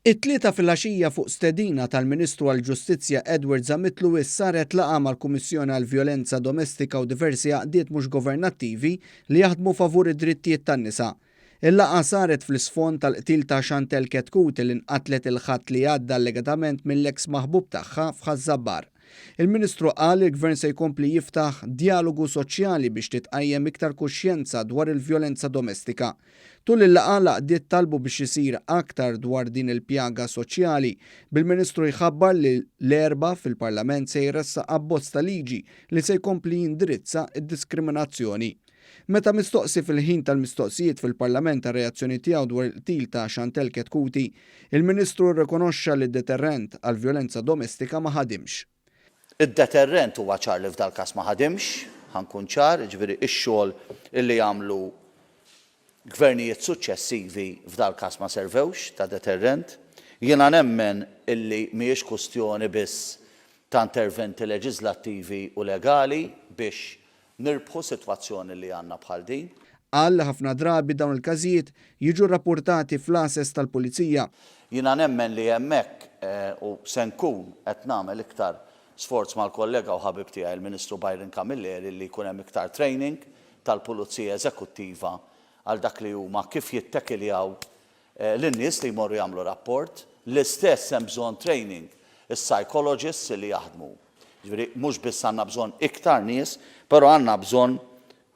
It-Tlieta filgħaxija fuq stedina tal-Ministru għall-Ġustizzja Edward Zammit Lewis saret laqgħa mal-Kummissjoni għall-Vjolenza Domestika u diversi għaqdiet mhux governattivi li jaħdmu favur id-drittijiet tan-nisa. Il-laqgħa saret fl-isfond tal-qtil ta' Chantelle Chetcuti li nqatlet il-Ħadd li għadda allegatament mill-eks maħbub tagħha f'Ħaż-Żabbar. Il-Ministru qal li l-Gvern se jkompli jiftaħ djalogu soċjali biex titqajjem iktar kuxjenza dwar il-vjolenza domestika. Tul il-laqgħa l-għaqdiet talbu biex isir aktar dwar din il-pjaga soċjali, bil-Ministru jħabbar li l-Erbgħa fil-Parlament se jressaq abbozz ta' liġi li se jkompli jindirizza d-diskriminazzjoni. Meta mistoqsi fil-ħin tal-mistoqsijiet fil-Parlament għar-reazzjoni tiegħu dwar il-qtil ta' Chantelle Chetcuti, il-Ministru rrikonoxxa li d-deterrent għall-vjolenza domestika ma ħadimx. Id-deterrent huwa ċar li f'dal-każ ma ħadimx, ħa nkun ċar, jiġifieri x-xogħol li għamlu gvernijiet suċċessivi f'dal-każ ma servewx ta' deterrent. Jiena nemmen illi mhijiex kwistjoni biss ta' interventi leġiżlattivi u legali biex nirbħu sitwazzjoni li għandna bħal din. Qal li ħafna drabi dawn il-każijiet jiġu rrappurtati fl-għases tal-Pulizija. Jiena nemmen li hemmhekk, u se nkun qed nagħmel iktar sforz mal-kollega u ħabib tiegħi l-Ministru Byron Camilleri li jkun hemm iktar training tal-Pulizija Eżekuttiva għal dak li huma kif jittekiljaw lin-nies li jmorru jagħmlu rapport. L-istess hemm bżonn training is-psychologists li jaħdmu. Jiġifieri mhux biss għandna bżonn iktar nies, però għandna bżonn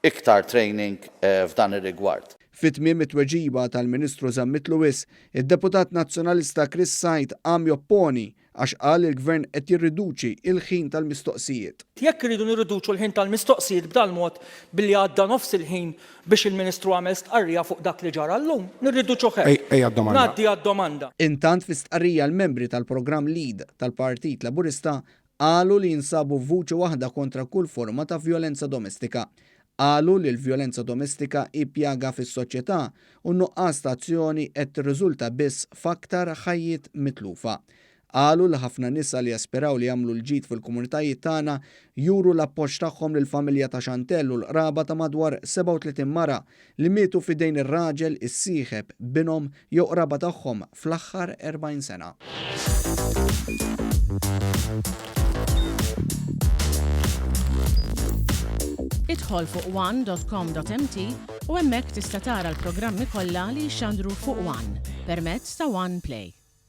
iktar training f'dan ir-rigward. Fi tmiem it-tweġiba tal-Ministru Zammit Lewis, id-Deputat Nazzjonalista Chris Said qam jopponi għax qal li l-Gvern qed jirriduċi l-ħin tal-mistoqsijiet. Jekk irridu nirriduċu l-ħin tal-mistoqsijiet b'dal-mod billi għadda nofs il-ħin biex il-Ministru għamel stqarrija fuq dak li ġara llum, nirriduċuh hekk. Ejja għad-domanda. Ngħaddi għad-domanda. Intant fi stqarrija l-membri tal-programm LEAD tal-Partit Laburista qalu li jinsabu f'vuċi waħda kontra kull forma ta' vjolenza domestika. Qalu li l-vjolenza domestika hi pjaga fis-soċjetà u n-nuqqas ta' azzjoni qed tirriżulta biss f'aktar ħajjiet mitlufa. Qalu li ħafna nisa li jaspiraw li jagħmlu l-ġid fil-komunitajiet tagħna juru l-appoġġ tagħhom lill-familja ta' Chantelle u l-qraba ta' madwar 37 mara li mietu f'idejn ir-raġel, is-sieħeb, binhom jew qraba tagħhom fl-aħħar 40 sena. Idħol fuq one.com.mt u hemmhekk tista' tara l-programmi kollha li jixxandru fuq One permezz ta' One Play.